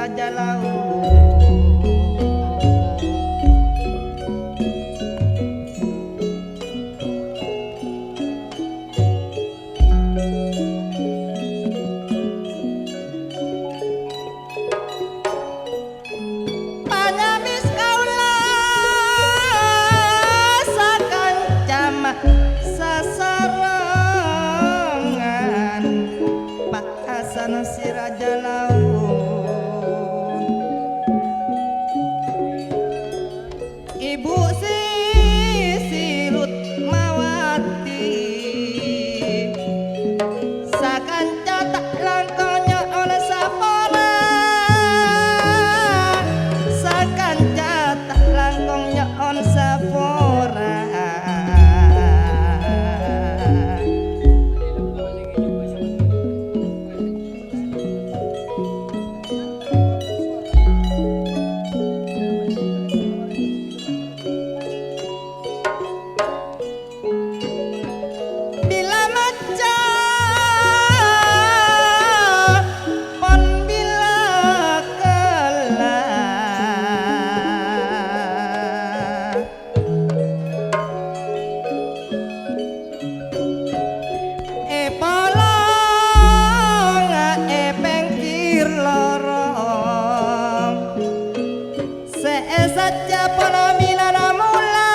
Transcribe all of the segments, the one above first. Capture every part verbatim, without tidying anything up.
Raja Laut. Panyamès kaulâ sakanca ma' sasarengan, Pa' Hasan si Raja Laut. Ibu Sisi Rutmawati, sakanca ta' langkong nyo'on sapora, sakanca ta' langkong nyo'on sapora. Bilâ maca pon bilâ kella. Èpolong è pèngkir lorong, sè èsajjhâ polong bilâna mola,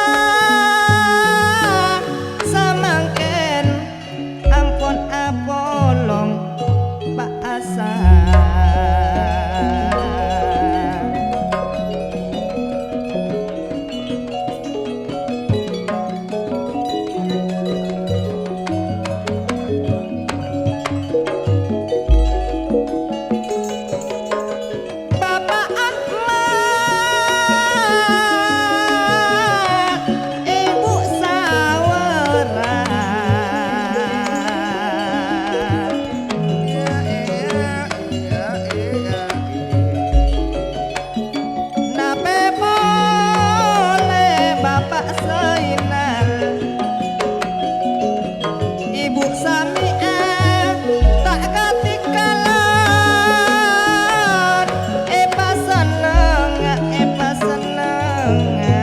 samangkèn ampon apolong Pa' Hasan. Bapa' Ahmad, Ibu Sawara. Napè polè Bapa' Zainal, Ibu Sami'ah, ta' katinggalan, èpasennengnga, èpasennengnga.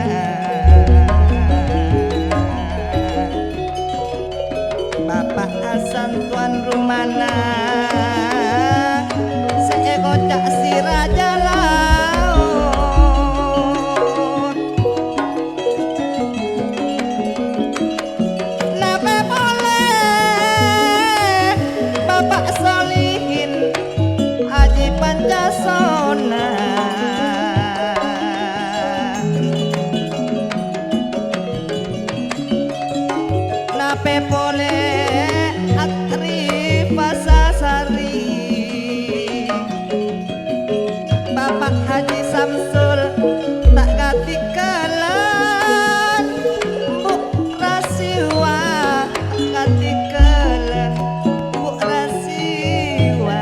Bapa' Hasan tuan rumana, sè èkoca' si Raja Laut. Napè polè Bapa' Solihin, Haji Pancasona. Napè polè Atri Pasasari, Bapa' Haji Samsul, ta' katinggalan Bu' Rasiwa, ta' katinggalan Bu' Rasiwa.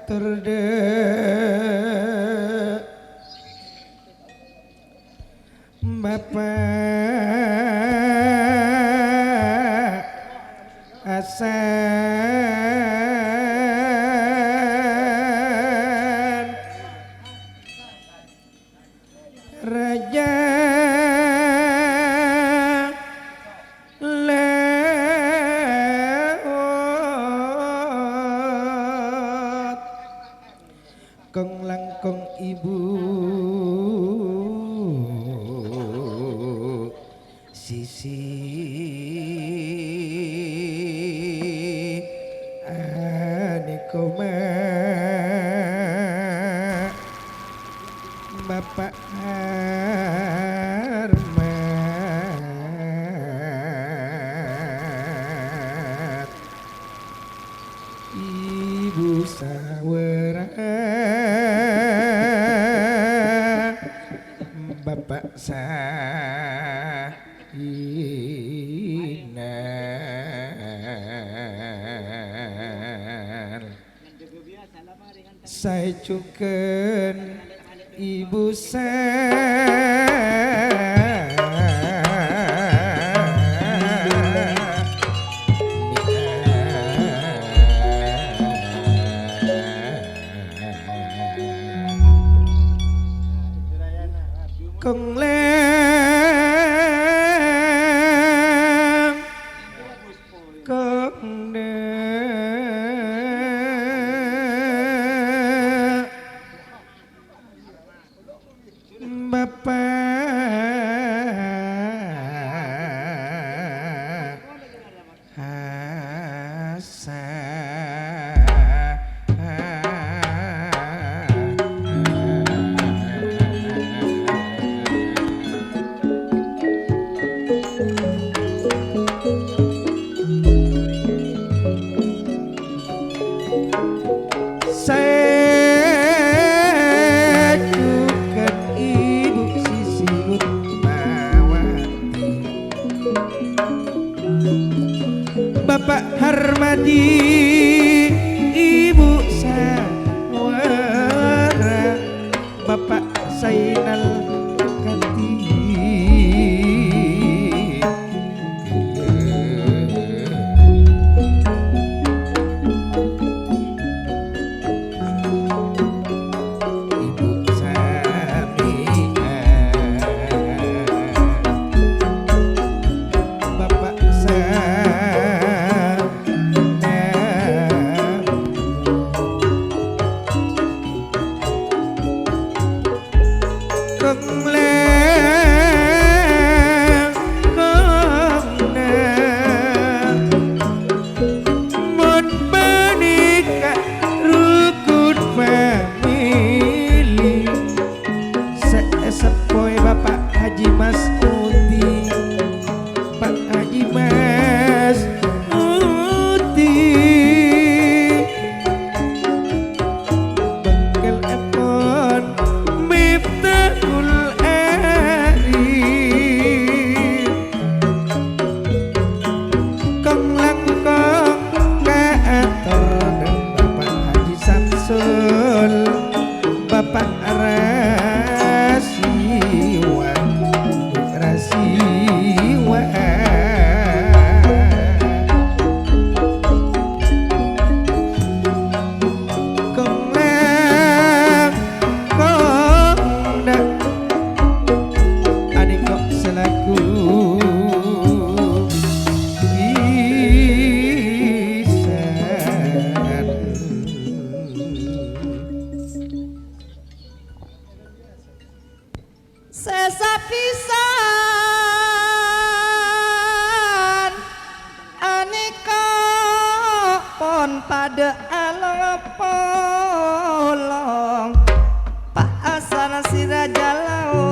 Kaator dâ' Bapa' Hasan Raja Laut. Kong-langkong Ibu Sainal. Saè jhughân Ibu Sa-, Kong Lèng, Kong Dè-, Bapa' Hasan. Saè jhughân Ibu Sisi Lutmawati. Bapa' Harmadi, Ibu Sawara, Bapa' Zainal Kadi. Ibu Sami'ah, Bapa' Sa-, Kong Lèng, Kong Dè-, Mon panèka rukun famili sè èseppoè Bapa' Haji Mas'udi, Pa' Haji Mas'udi, bengkelèpon Miftahul Arif. Kong langkong kaator Bapa' Haji Samsul, Bapa' Rasiwa, Rasiwa. Kong lang-, kong dha-, anèko salaku bisan. Sè sapisan anèka pon padâ along-polong, pa'asana sè rajâ lao.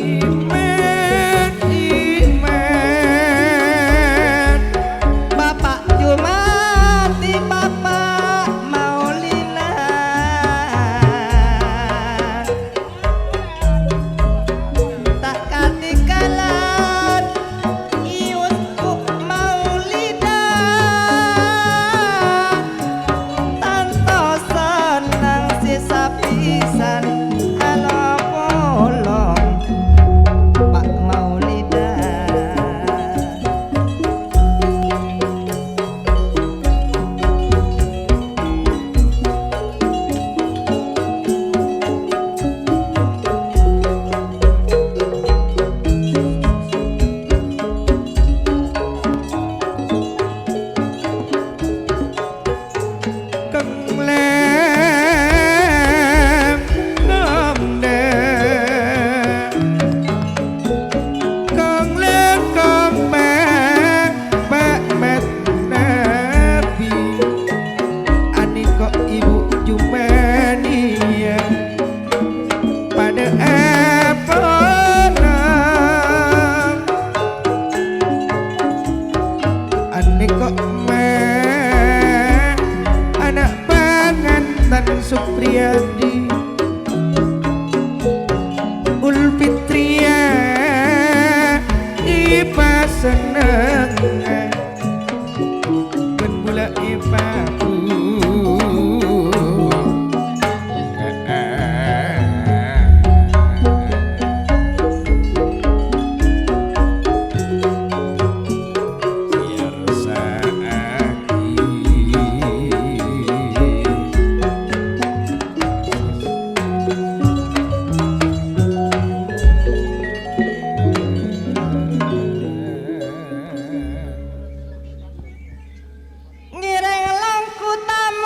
Imèn, imèn, Bapa' Jumadi, Bapa' Maulina. Ta' Supriyadi, Ulfitria, epasennengnga, bân bulâ epabu. Ngèrèng langkong tamoy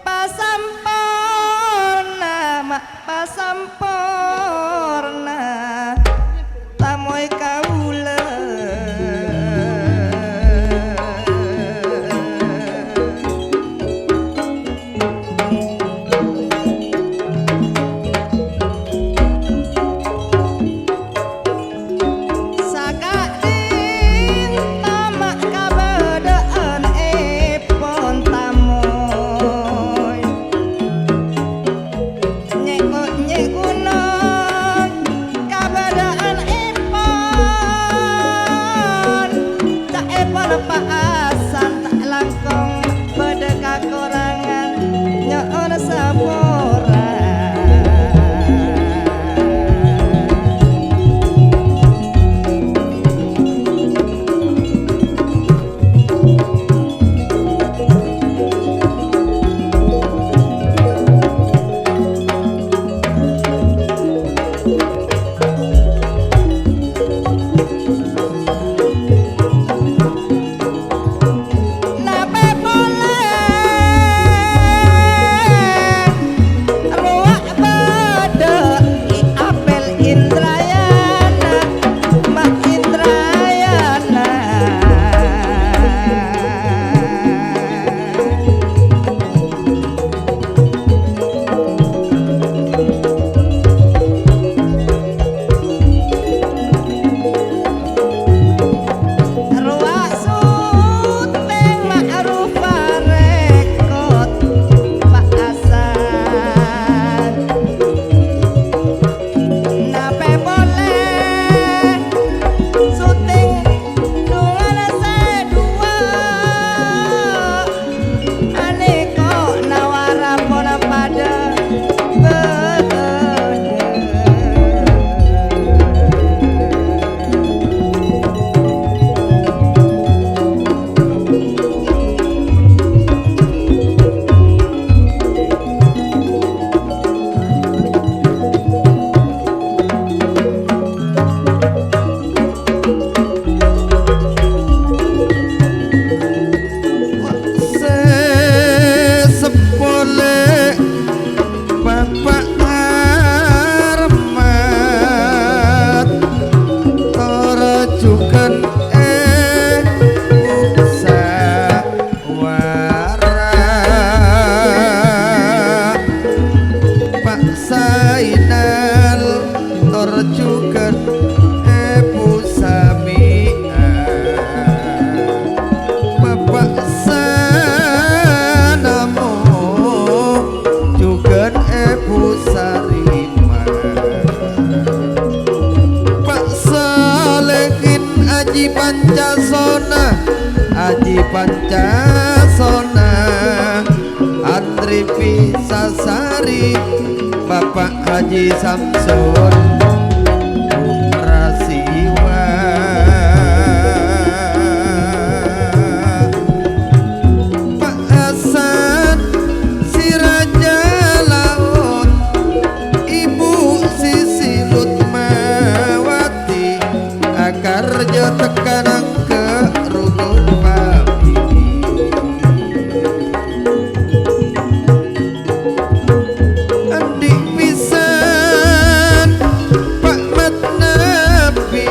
pasamporna, ma' pasamporna tamoy kaulâ. Saka'dinto ma' kabâdâ'ân èpon tamoy. Nyè'-konyè' ghunong kabâdâ'ân èpon. Ca'èpon pa'asan ta' langkong bâdâ kakorangan, nyo'on sapora. Napè polè rowa bâdâ è Apel Indrayana, ma' Indrayana. Rowa sotèng ma'rufa rèkod pa'asan. Napè polè sotèng dhungan sè duwâ'. Anèko nawara pon padâ bâdâ. Sè sepolè Bapa' Armat, tor jhughân è Pusa. Wara Pa' Sainal tor jhughân è Pusami'ah. Bapa' Sanamo jhughân è Pusarima. Pa' Salehin Aji Pancasona, Aji Pancasona, Andri Pisasari, Bapa' Haji Samsun, Putra Siwa. Pa' Hasan, si Raja Laut, Ibu Sisi Lutmawati, akarja tekka nangka rukun pamini. Andi' pisan Pa' Mat Nabi,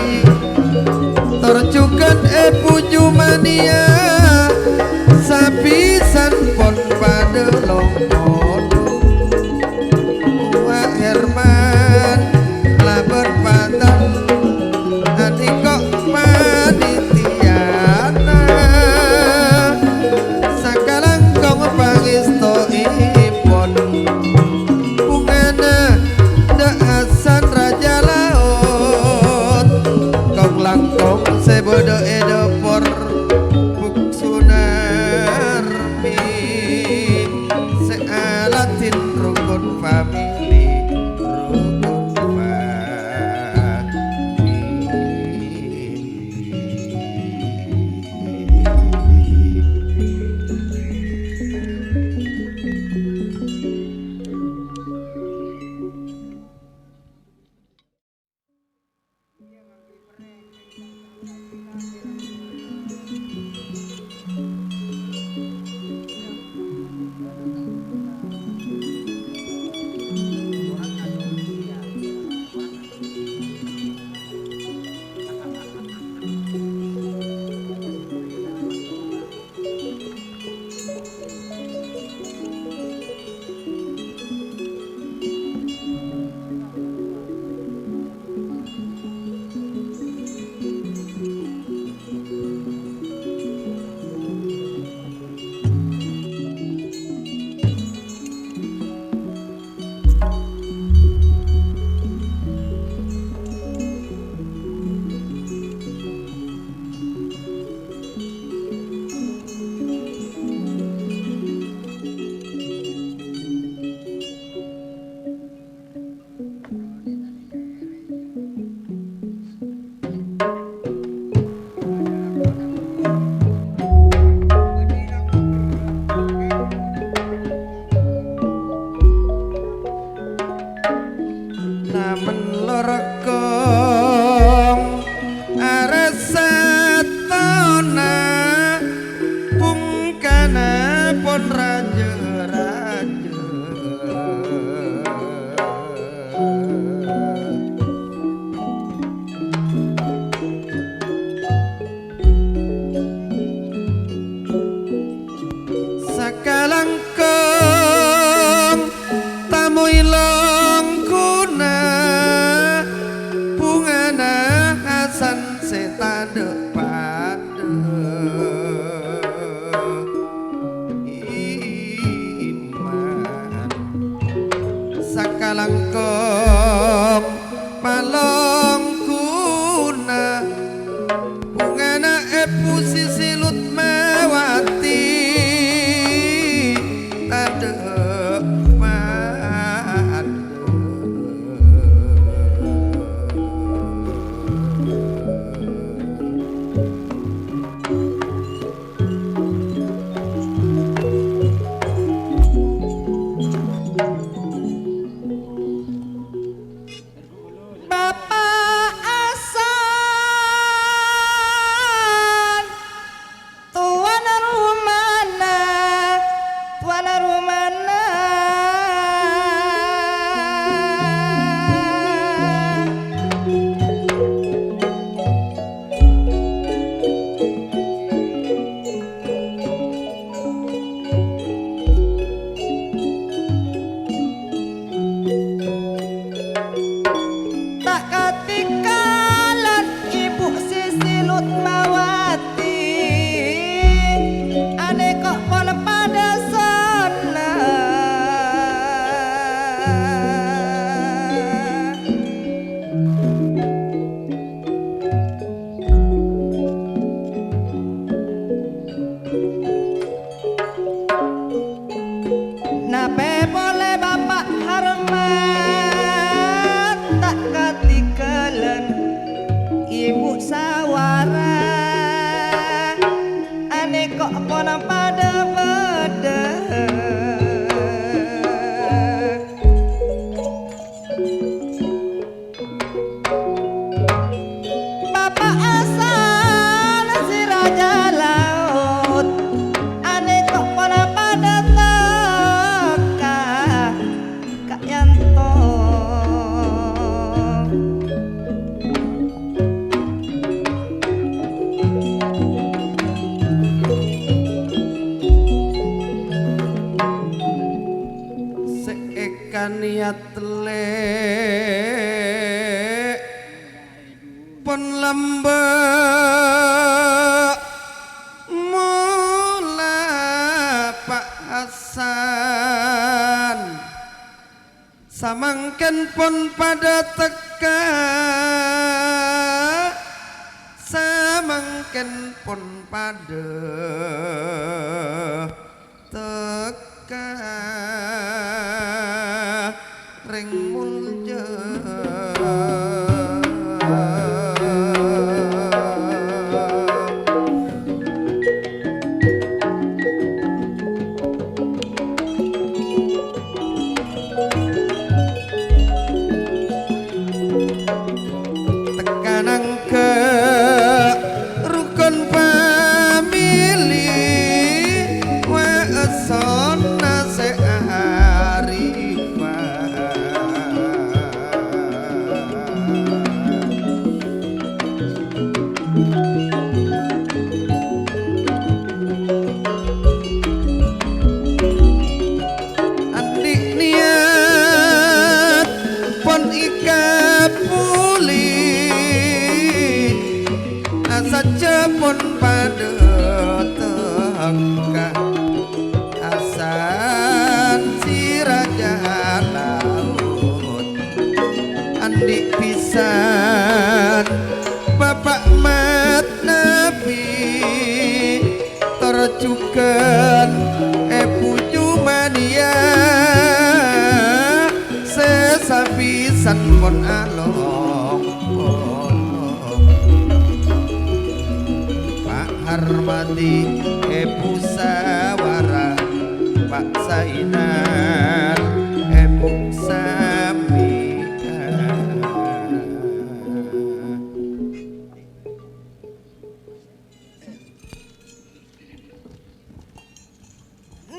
tor jhughân è Puju Mania, sapisan pon padâ longkon. Wa Herman, labân panten, andiko' panitiana. Sakalangkong Napè polè Bapa' Harmat ta' katinggalan Ibu Sawara, anèko' pon padâ bâdâ. Bapa' asal si raja laot, anèko' pon padâ tèka ka'ènto. Sè èkaniyat lè' pon lambâ' mola Pa' Hasan. Samangkèn pon padâ tèka, samangkèn pon padâ tèka rèng molja. Tèka nangghâ' rokon pamèlè, wa'assona sè arifan. Andi' niyat pon èkabulè, asajjhâ pon padâ tèka. Hasan si raja laot, andi' bhisan Bapa' Mat Nabi, tor jhughân Èbhu Jumaniya, sè sabhisan pon along. Pa' Harmadi, Èbhu Sawara, Pa' Zainal, Èbhu Sami'ah.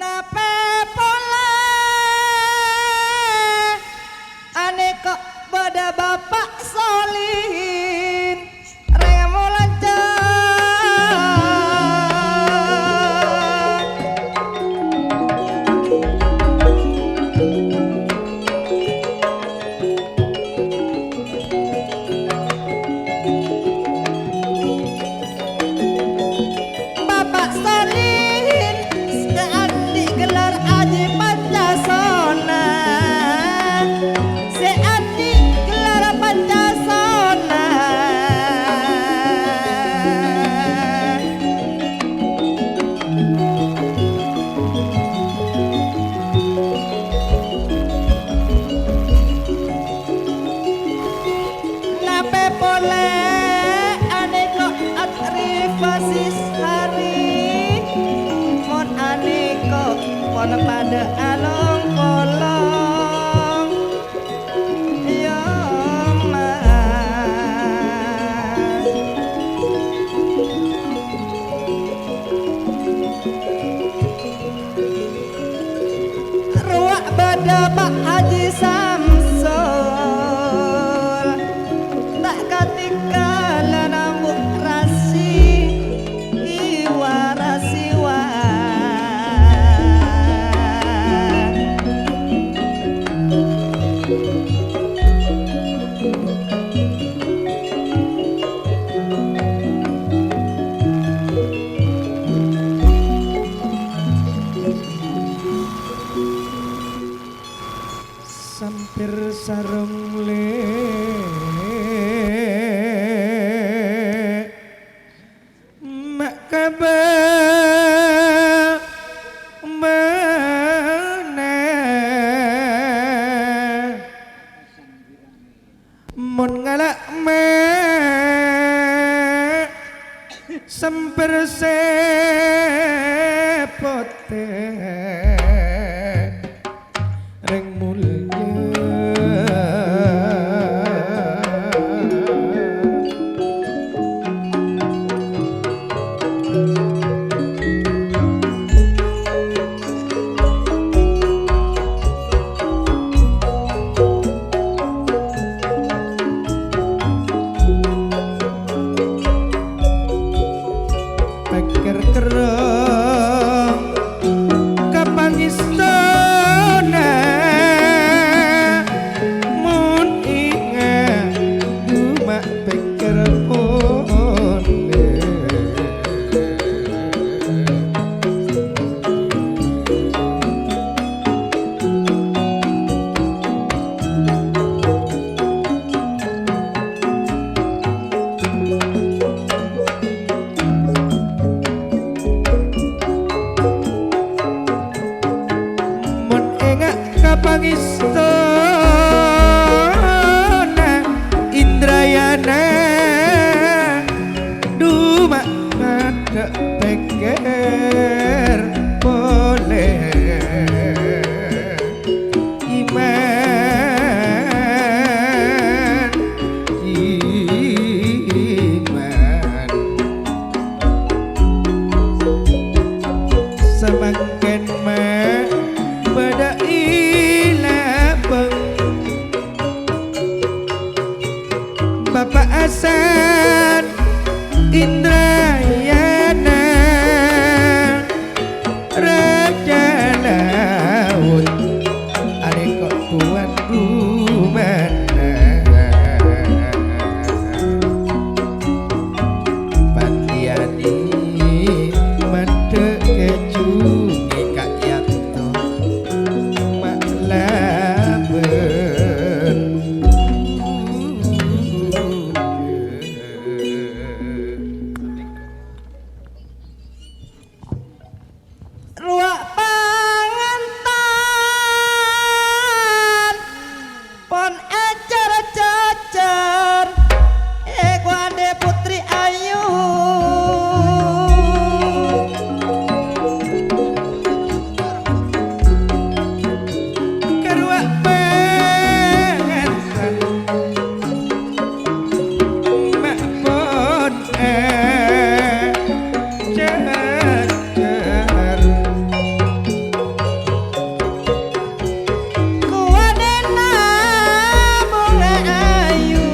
Napè polè anèko' bâdâ Bapa' Solihin rèng molja. Bapa' Solihin sè andi' gelar Aji Pancasona, sè andi' gelar Pancasona. Napè polè anèko' atrèpa sè sehari, mon anèko' pon padâ along-polong. Iyâ, Mas. Rowa bâdâ Pa' Haji Samsul, ta' katinggalan ambu rasi, iwa rasiwa. Sampèr sarong lè', ma' kabâ Rèng mulya. Pèkkèr kerrong ka pangèstona, mon enga' coma pèkkèr polè. Mon enga' ka pangèstona Indrayana, coma padâ pèkkèr polè. Iman, iman. Samangkèn ma' padâ è labâng. Bapa' Hasan Indrayana, Raja Laut, arèko' towan rumana. Patèyanè maddhâ' kèjhu nèka èyanto ma' labâng. Rowa pangantan pon ajar-jajar, èko andi' Putri Ayu. Ka rowa pangantan ma' pon ajar-jajar. Kuwadena bunga ayu,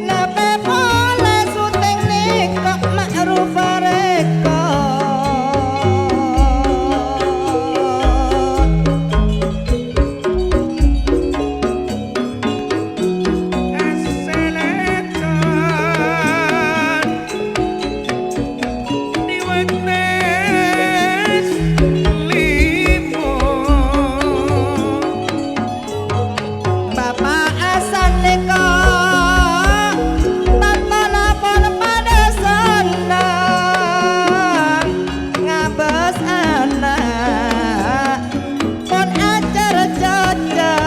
napè polè sutèng nèko ma'rufa rèko. Asèlèton. Diwènès limo. Bapa' Hasan nèko, tantona pon padâ senneng ngabâs ana', pon ajar-jajar.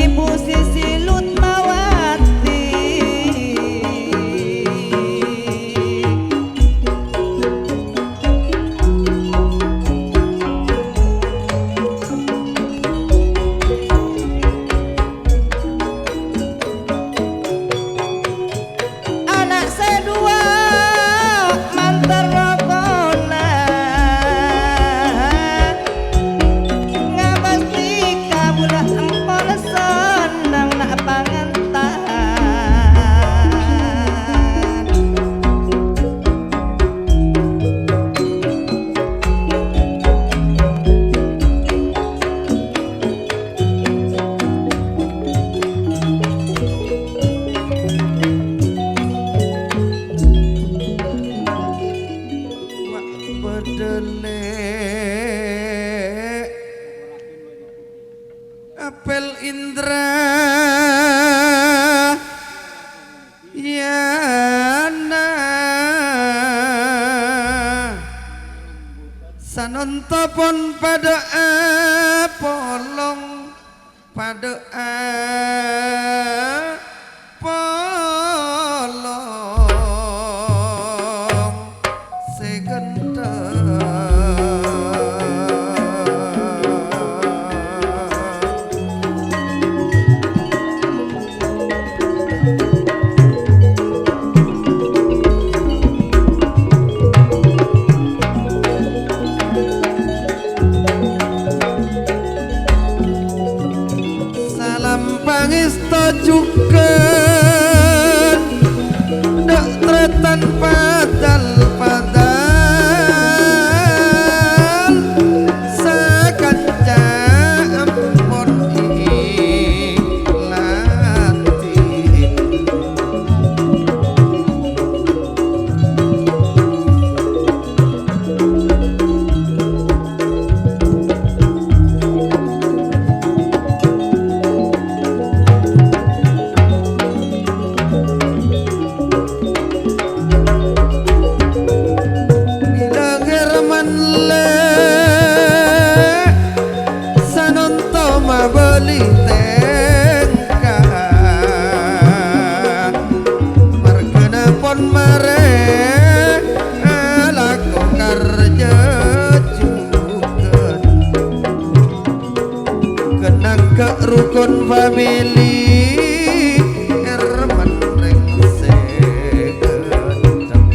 Ibu Sisi Lutmawati. Ana' sè duwâ' mandhâr rokona, ngabâs dhika bulâ empon senneng na' pangantan. Wa' bâdâlè apel Indrayana, sanonto pon padâ apolong, padâ apolong. Tarètan padâl-padâl sakanca ampon èlatih. Bilâ ngèrman lè sanonto mabâli tèngka, marghâna pon marè alako karjâ jhughân. Kennang ka' rukun famili, èrman rèng sè ghânteng.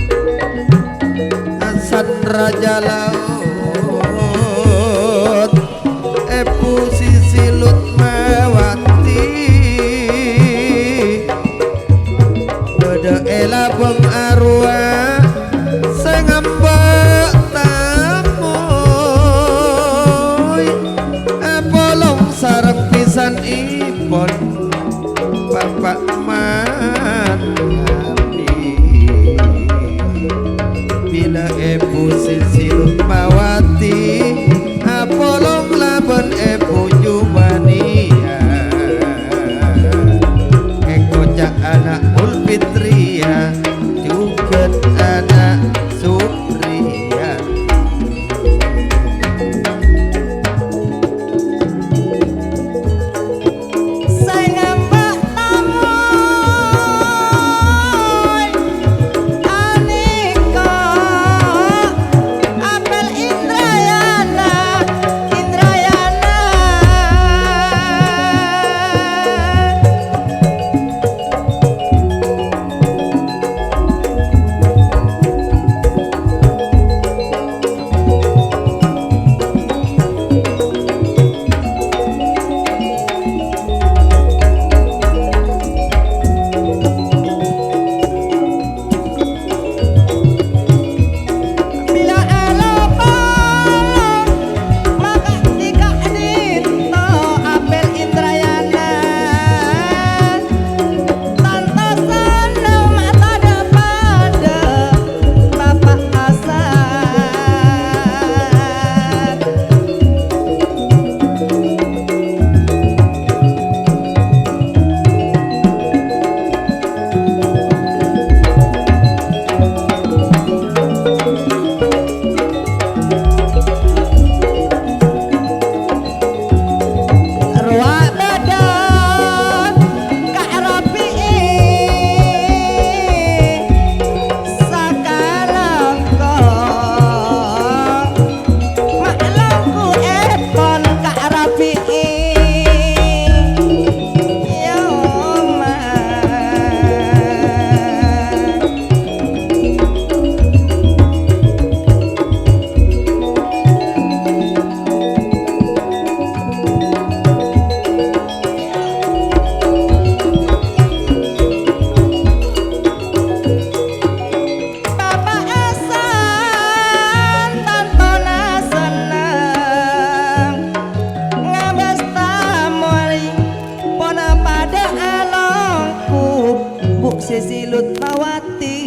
Hasan Rajâ Laot, Èbhu Sisi Lutmawati. Bâdâ è labâng arowa sè ngambâ' tamoy, apolong sareng bhisanèpon Bapa' Manabi. Bilâ Èbhu Sisi Lutmawati apolong labân Èbhu Jumaniya, èkoca' ana' Ulfitriya, jhughân ana' Supriya. Sè ngambâ' tamoy anèka Apel Indrayana, Indrayana. Bilâ èlo-polo, maka dhika' dinto Apel Indrayana. Tanto senneng ma' tadâ' padâ, Bapa' Hasan. Rowa bâdân ka' rapi'i sakalangkong, ma' langkuèpon ka' rapi'i, yâ, Oma. Bapa' Hasan tantona senneng ngabâs tamoy, pona padâ alongku, Bu' Sisi Lutmawati.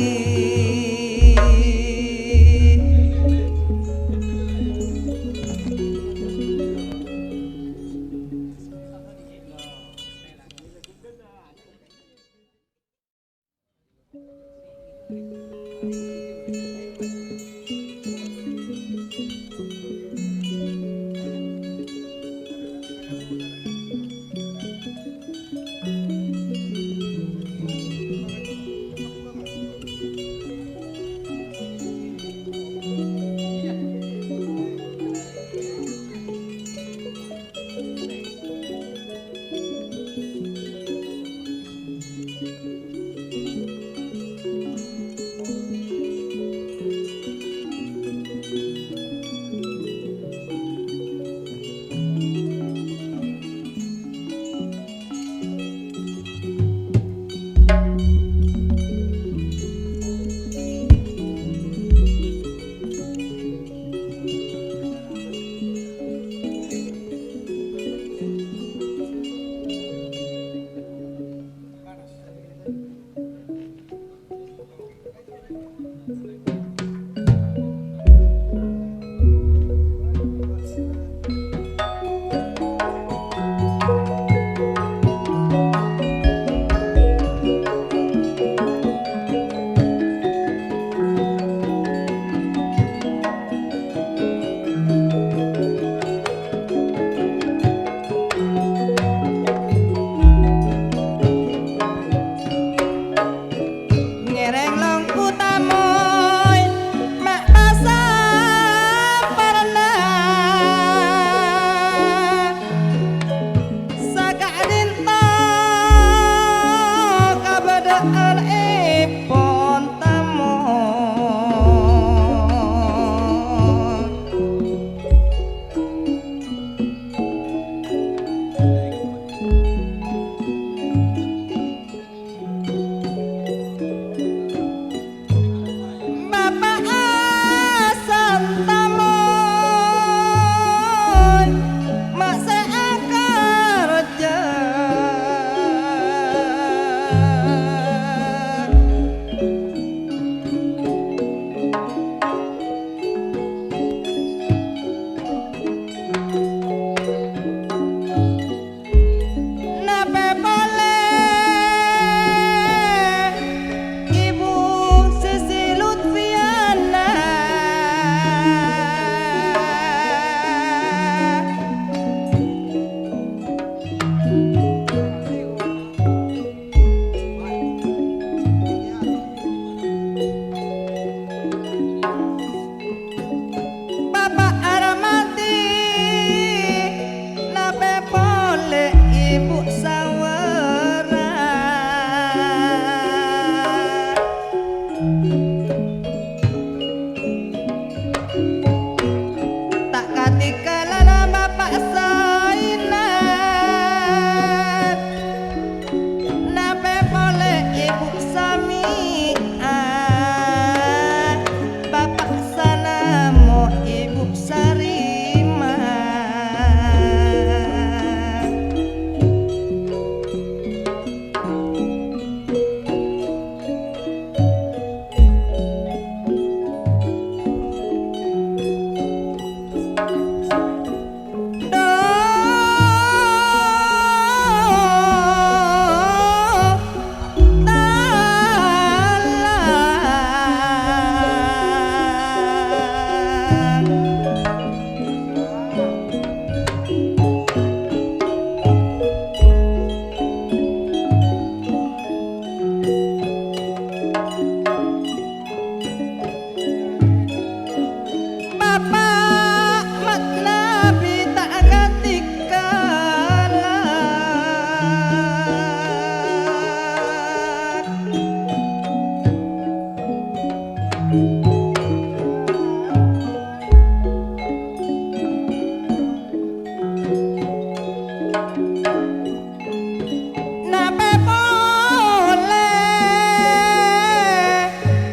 Napè polè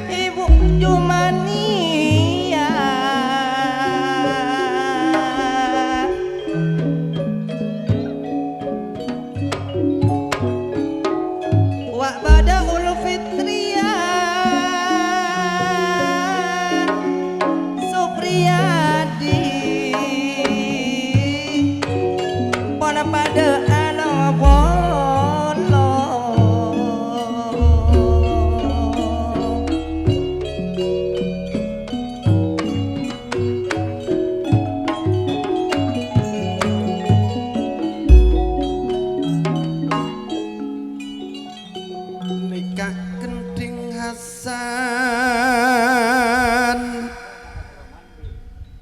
Ibu Jumania? Wa' bâdâ Ulfitria Supriyadi, pon padâ alopolo. Nèka Gendhing Hasan,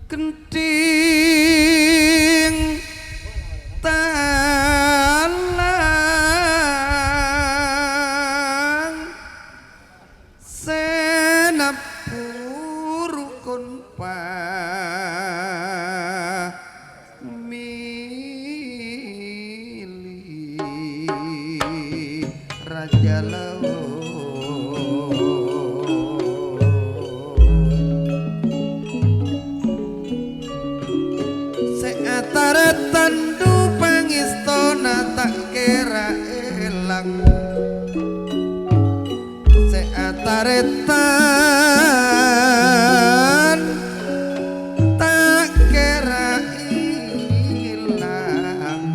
Gendhing Talang, sè nabbhuru kon pamèlè Rajâ Laot. Sè atarètan dhu pangèstona ta' kèra èlang. Sè atarètan ta' kèra èlang.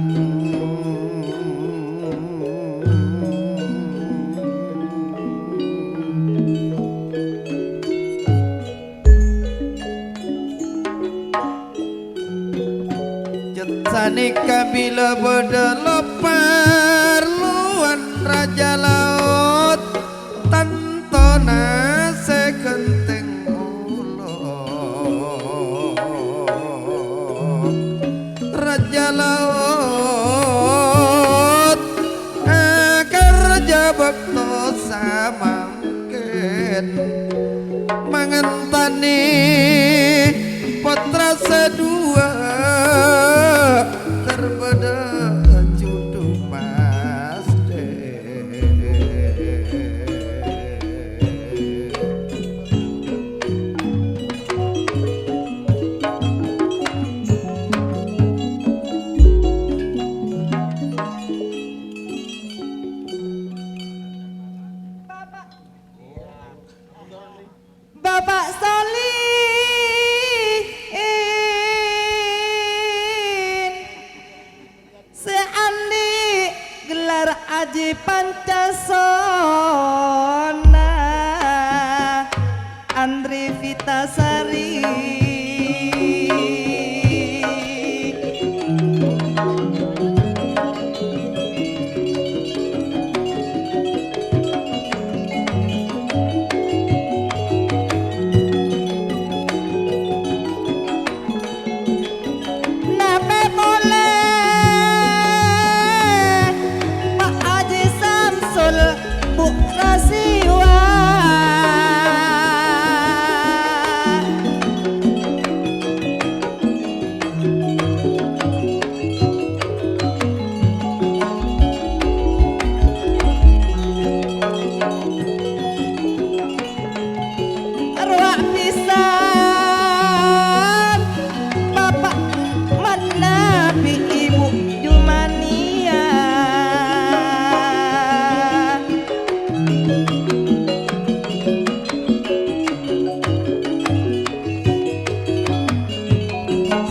Cè' sanèka bilâ bâdâ loparlowan Rajâ Laot, tantona sè ghântèng olok. Rajâ Laot, akèr jhâ' bâkto samangkèn. Mangantanè pottra sè duwâ', kèr bâdâ jhudhu pastè. Bapa' Solihin sè andi' gelar Aji Pancasona, Andri Vitasari. Napè polè Pa' Aji Samsul Bu' Rasiwa. Rowa pisan Bapa' manabi Ibu Jumania.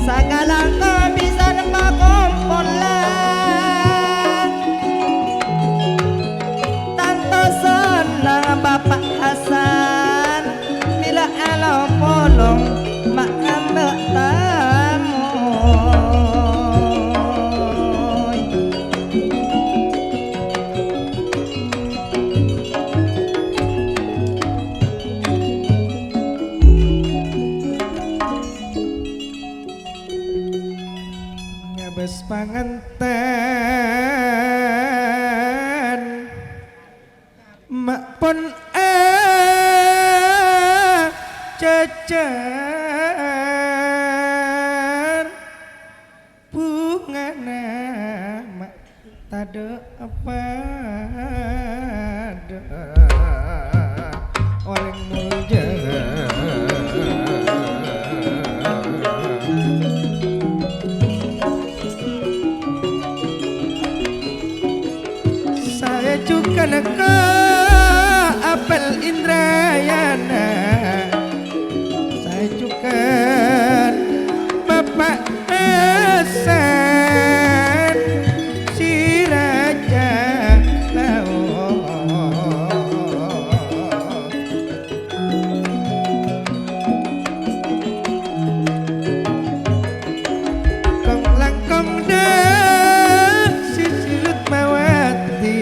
Sakalangkong pisan pakompolan. Tanto senneng Bapa' Hasan, bilâ alopolong ma' ambâ' tamoy. Ngabâs pangantèn, ma' pon è Ajhâr bhungana ma' tadâ' padâ orèng molja. Saè jhughân ka Apel Indrayana, saè jhughân Bapa' Hasan Siraja Laon. Kong-langkong dâ' Sisi Lutmawati,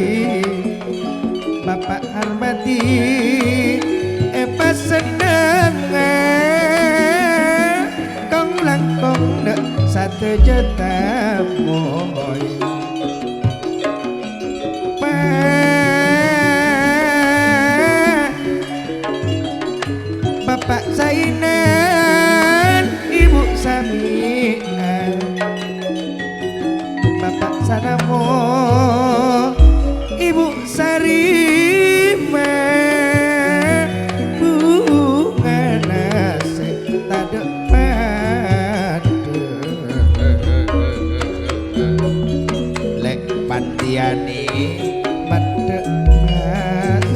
Bapa' Harmadi èpasennengnga. Kong-langkong dâ' sadhâjâ tamoy. Pa-, Bapa' Zainan, Ibu Sami'ah, Bapa' Sanamo, Ibu Sarima, bhungana sè tadâ' padâ. Lè' Pandiani maddhâ' pas.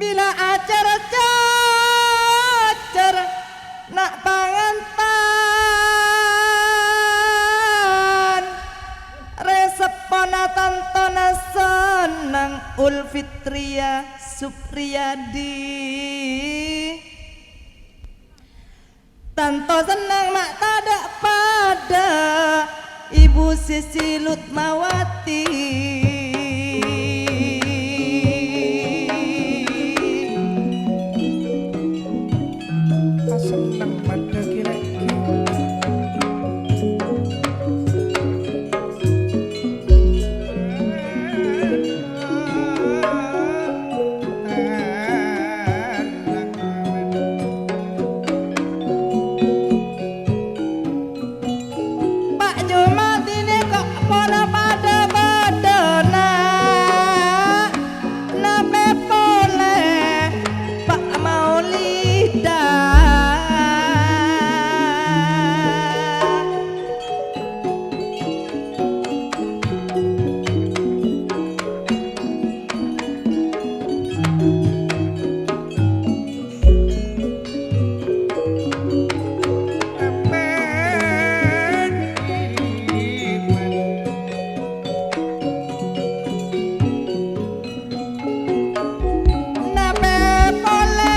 Bilâ ajhâr-cajhâr na' pangantan, rèseppona tantona senneng Ulfitria Supriyadi. Tanto senneng ma' tadâ' padâ, Ibu Sisi Lutmawati. Asenneng padâ kèra-kèra. Pa' Jumadine kok pola padha bâdâna, nape pole Pa' Maulida? Nape pole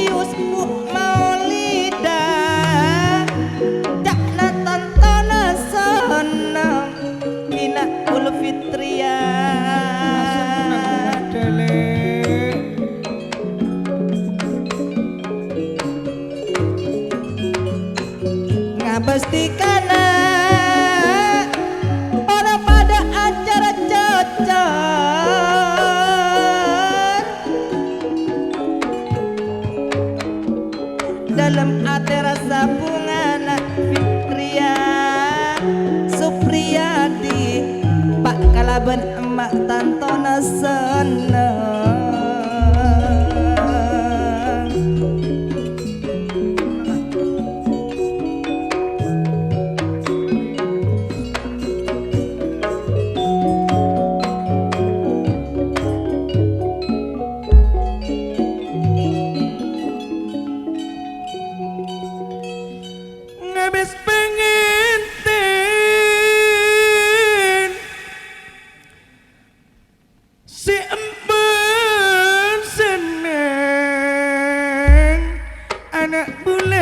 Yusuf Maulida, ca'na tantona senneng, Dina Ulfitria. Ngabastikana para padha acara cocor. Dalem ate rasa bungana Fitria Supriyadi, Pa' kalaban Emma' tantona senneng. Ngabis pangenten se emban senneng ana' bulân.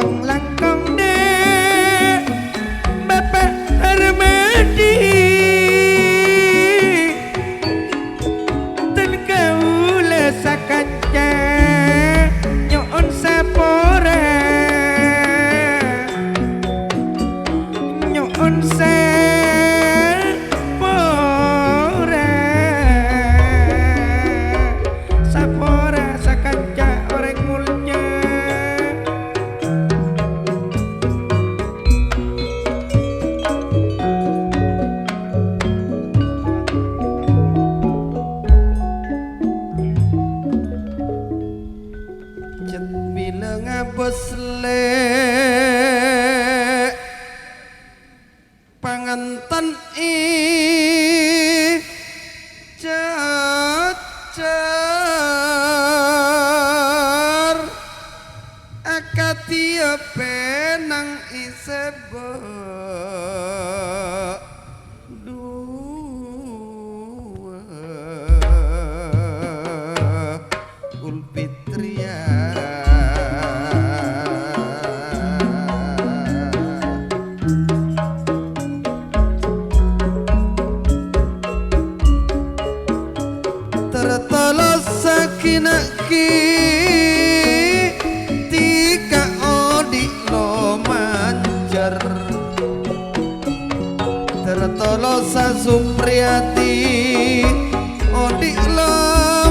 Langkong dhi' Bapa' Harmadi, dhân kaulâ sakanca nyo'on sapora, nyo'on sapora, sapora sakanca orèng molja. Jhât bilâ ngabâs lè'. Pangantan ècacar, akadhi pènang èsèbâ' duwâ'. Ulfitriya. Tertolosa ghi' na' ghi' dhika odi' lo manjâr. Tertolosa Supriyadi, odi' lo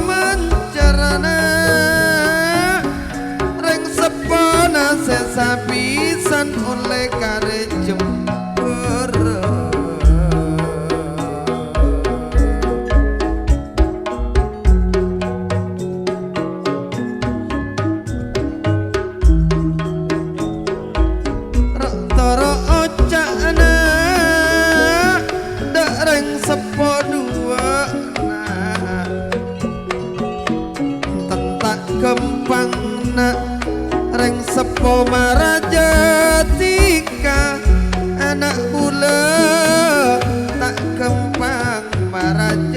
manjârâna, rèng seppona sè sapisan ollè karè jembhârâ. Ro-, toro' oca'na dâ' rèng seppo duwâ'na, enten ta' ghâmpangna rèng seppo maraja dhika ana' bulâ, ta' ghâmpang maraja